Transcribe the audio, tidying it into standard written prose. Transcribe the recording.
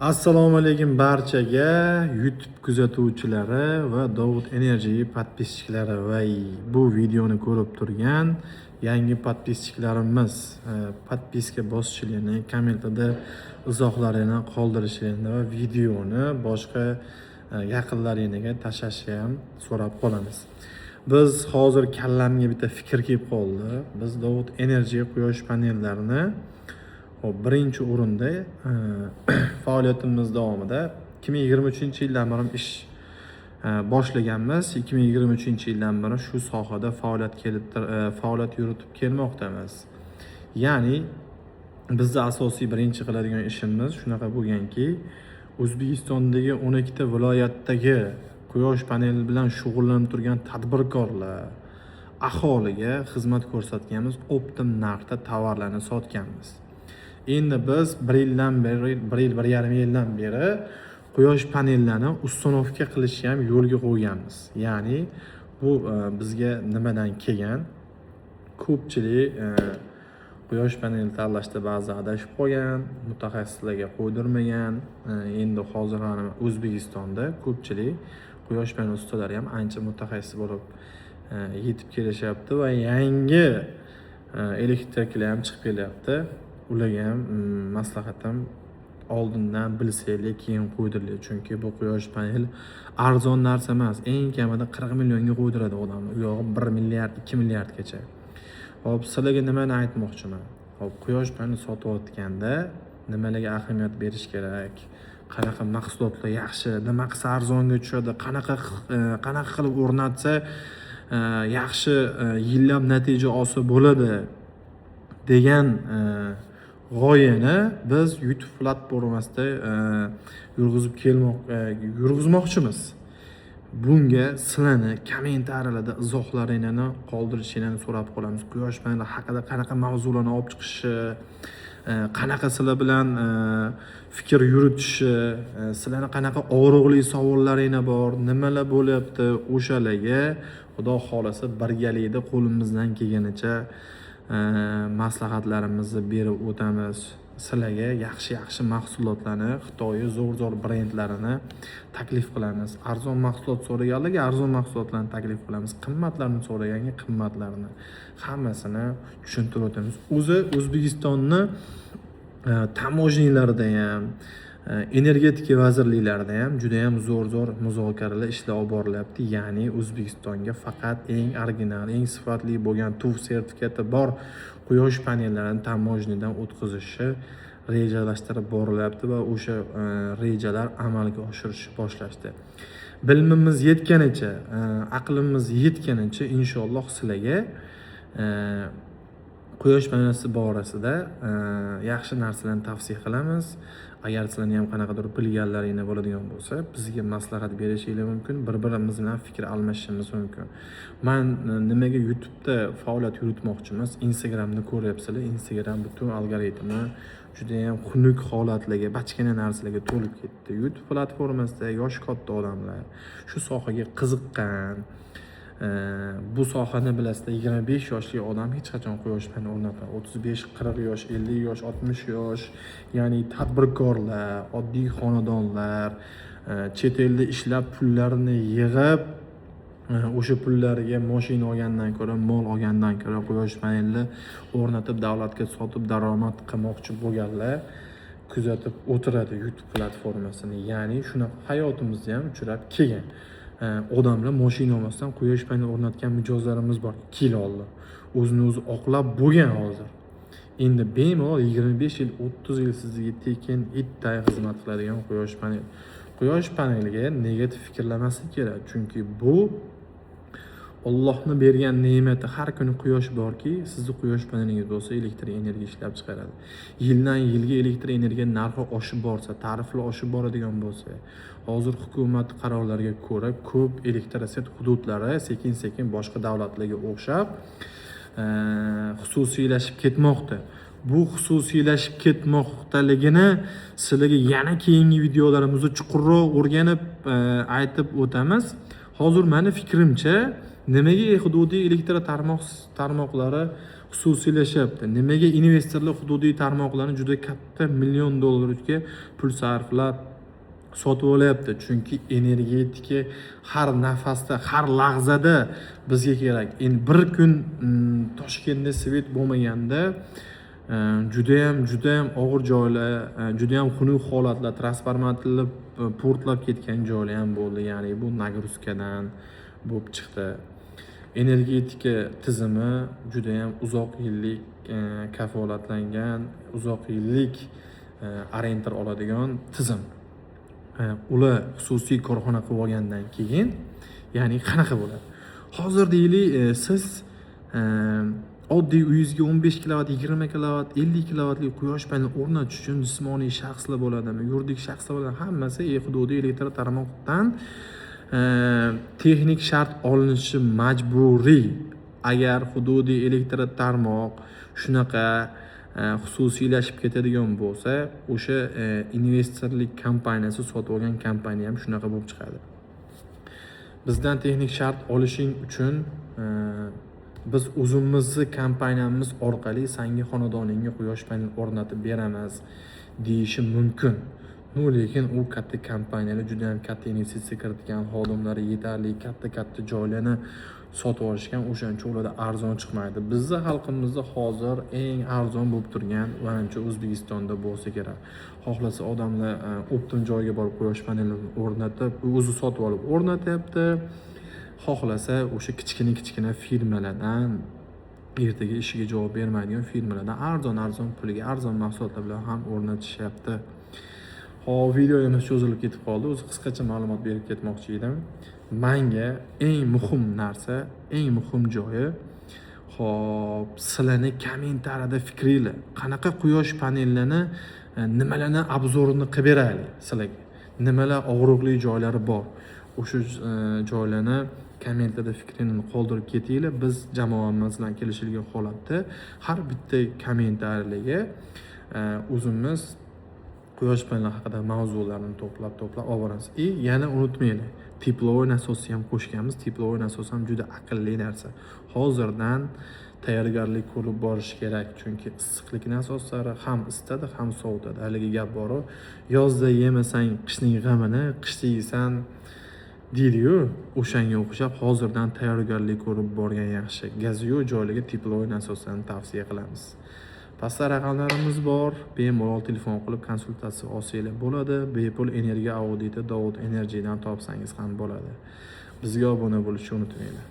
Assalomu alaykum barchaga YouTube kuzatuvchilari va Dovud Energy подписчиklari va bu videoni ko'rib turgan yangi подписчикlarimiz, подписка bosishlarni, kommentada izohlarini qoldirishlarini va videoni boshqa yaqinlaringga tashlashni ham so'rab qolamiz. Biz hozir kallamga bitta fikr kelib qoldi. Biz Dovud Energy quyosh panellarini, hop, birinchi o'rinda faoliyatimiz davomida 2023-yildan beri ish boshlaganmiz. 2023-yildan beri shu sohada faoliyat yuritib kelmoqdamiz. Ya'ni bizni asosiy birinchi qiladigan ishimiz shunaqa bo'lganki, O'zbekistondagi 12 ta viloyatdagi quyosh paneli bilan shug'ullanib turgan tadbirkorlar, aholiga xizmat ko'rsatganmiz, оптом narxda tovarlarni sotganmiz. Endi biz bir yildan beri, bir yil, 1,5 yildan beri quyosh panellarini установка qilishni ham yo'lga qo'yganmiz. Ya'ni bu bizga nimadan kelgan? Ko'pchilik quyosh paneli tanlashda ba'zi adashib qolgan, mutaxassislarga qo'ydirmagan. Endi hozir mana O'zbekistonda ko'pchilik quyosh paneli ustalari ham ancha mutaxassis bo'lib yetib kelishyapti va yangi elektriklar ham chiqib kelyapti. Ularga ham maslahatim, oldindan bilsanglar, keyin qo'ydiringlar, chunki bu quyosh panel arzon narsa emas. Eng kamida 40 millionga qo'ydiradi odamni, u yog'i 1 milliard, 2 milliardgacha. Hop, sizlarga nimani aytmoqchiman? Hop, quyosh panel sotayotganda nimalarga ahamiyat berish kerak, qanaqa mahsulotlar yaxshi, nima qilsa arzonga tushadi, qanaqa qilib o'rnatsa yaxshi, yillab natija olsa bo'ladi degan g'oyani biz YouTube platformasida yurg'izmoqchimiz. Bunga sizlarni kommentariyalarda izohlaringlarni qoldirishinglarni so'rab qolamiz. Quyosh paneli haqida qanaqa mavzularni olib chiqishi, qanaqa sizlar bilan fikr yuritishi, sizlarni qanaqa og'riqli savollaringlar bor, nimalar bo'lyapti, o'shalarga Xudo xohlasa birgalikda qo'limizdan kelganicha maslahatlarimizni berib o'tamiz. Sizlarga yaxshi yaxshi mahsulotlarni, Xitoy zo'r zo'r brendlarini taklif qilamiz. Arzon mahsulot so'raganlarga arzon mahsulotlarni taklif qilamiz, qimmatlarni so'raganga qimmatlarini, hammasini tushuntirib o'tamiz. O'zi O'zbekistonni таможня larda ham, energetika vazirliklarida ham judayam zo'r zo'r muzokaralar, ishlar olib borilyapti. Ya'ni O'zbekistonga faqat eng original, eng sifatli bo'lgan, TÜV sertifikati bor quyosh panellarini таможня dan o'tkazishi rejalashtirib borilyapti va o'sha rejalar amalga oshirishni boshlashdi. Bilimimiz yetganicha, aqlimiz yetganicha, inshaalloh sizlarga quyosh panelasi borasida yaxshi narsalarni tavsiya qilamiz. Agar sizlarni ham qanaqadir bilganlaringlar bo'ladigan bo'lsa, bizga maslahat berishinglar mumkin, bir birimiz bilan fikr almashishimiz mumkin. Man nimaga YouTubeda faoliyat yuritmoqchimiz? Instagramni ko'ryapsizlar, Instagram butun algoritmi judayam xunuk holatlarga, bachkana narsalarga to'lib ketdi. YouTube platformasida yoshi katta odamlar, shu sohaga qiziqqan, bu sohani bilasizlar, 25 yoshli odam hech qachon quyosh paneli o'rnatmaydi. 35, 40 yosh, 50 yosh, 60 yosh, ya'ni tadbirkorlar, oddiy xonadonlar, chet elda ishlab pullarini yig'ib, o'sha pullariga moshina olgandan ko'ra, mol olgandan ko'ra quyosh panelini o'rnatib, davlatga sotib daromad qilmoqchi bo'lganlar kuzatib o'tiradi YouTube platformasini. Ya'ni shunaqa hayotimizda ham uchrab kelgan. Odamlar moshina olmasdan quyosh paneli o'rnatgan mijozlarimiz bor 2 yil oldin, o'zini o'zi oqlab bo'lgan. Hozir endi bemalol 25 yil, 30 yil sizga tekin, itday xizmat qiladigan quyosh paneli. Quyosh paneliga negativ fikrlamaslik kerak, chunki bu Ollohni bergan ne'mati. Har kuni quyosh borki, sizni quyosh panelingiz bo'lsa, elektr energiya ishlab chiqaradi. Yildan yilga elektr energiya narxi oshib borsa, tariflar oshib boradigan bo'lsa, hozir hukumat qarorlariga ko'ra ko'p elektrosет hududlari sekin sekin boshqa davlatlarga o'xshab xususiylashib ketmoqda. Bu xususiylashib ketmoqdaligini sizlarga yana keyingi videolarimizda chuqurroq o'rganib, aytib o'tamiz. Hozir mani fikrimcha, nimaga hududiy elektr tarmoqlari Xususiylashyapti? Nimaga investorlar hududiy tarmoqlarni juda katta million dollarga pul sarflab sotib olyapti? Chunki energetika har nafasda, har lahzada bizga kerak. Endi bir kun Toshkentda свет bo'lmaganda, judayam, judayam og'ir joylar, judayam xunuk holatlar, transformatorlar portlab ketgan joylar ham bo'ldi. Ya'ni bu нагрузка dan bo'lib chiqdi. Energetika tizimi judayam uzoq yillik kafolatlangan, uzoq yillik ориентир oladigan tizim. Ular xususiy korxona qilib olgandan keyin, ya'ni qanaqa bo'ladi? Hozir deylik, siz oddiy uyingizga 15 kilovat, 20 kilovat, 50 kilovatli quyosh paneli o'rnatish uchun jismoniy shaxslar bo'ladimi, yuridik shaxslar bo'ladimi, hammasi hududiy elektr tarmoqdan texnik shart olinishi majburiy. Agar hududiy elektr tarmoq shunaqa xususiylashib ketadigan bo'lsa, o'sha investorlik kompaniyasi sotib olgan kompaniya ham shunaqa bo'lib chiqadi. Bizdan texnik shart olishing uchun biz o'zimizni kompaniyamiz orqali sanga xonadoningga quyosh panel o'rnatib beramiz deyishi mumkin. Ну, lekin u katta kompaniyalar juda ham katta investitsiya kiritgan, xodimlari yetarli, katta katta joylarni sotib olishgan, o'shaning uchun ularda arzon chiqmaydi. Bizni xalqimizda hozir eng arzon bo'lib turgan, manimcha, O'zbekistonda bo'lsa kerak. Xohlasa odamlar оптом joyga borib quyosh panelini o'rnatib, o'zi sotib olib o'rnatyapti. Xohlasa o'sha kichkina kichkina firmalardan, ertaga ishiga javob bermaydigan firmalardan arzon arzon pulga, arzon mahsulotlar bilan ham o'rnatishyapti. Hop, videomiz cho'zilib ketib qoldi. O'zi qisqacha ma'lumot berib ketmoqchi edim. Manga eng muhim narsa, eng muhim joyi, hop, sizlarni kommentariyada fikringlar. Qanaqa quyosh panellarini, nimalarni обзор ini qilib beraylik sizlarga? Nimalar og'riqli joylari bor? O'sha joylarni kommentlarda fikringlarni qoldirib ketinglar. Biz jamoamiz bilan kelishilgan holatda har bitta kommentariyaga o'zimiz quyosh paneli haqida mavzularni to'plab to'plab olib boramiz. И yana unutmanglar, тепловой насос ni ham qo'shganmiz. Тепловой насос ham juda aqlli narsa. Hozirdan tayyorgarlik ko'rib borish kerak, chunki issiqlik nasoslari ham isitadi, ham sovutadi. Haligi gap boru, yozda yemasang qishning g'amini, qishda yeysan deydiyu, o'shanga o'xshab hozirdan tayyorgarlik ko'rib borgan yaxshi. Gazi yo'q joylarga тепловой насос larni tavsiya qilamiz. Pastda raqamlarimiz bor, bemalol telefon qilib konsultatsiya olsanglar bo'ladi. Bepul energiya auditi Dovud Energydan topsangiz ham bo'ladi. Bizga obuna bo'lishni unutmanglar.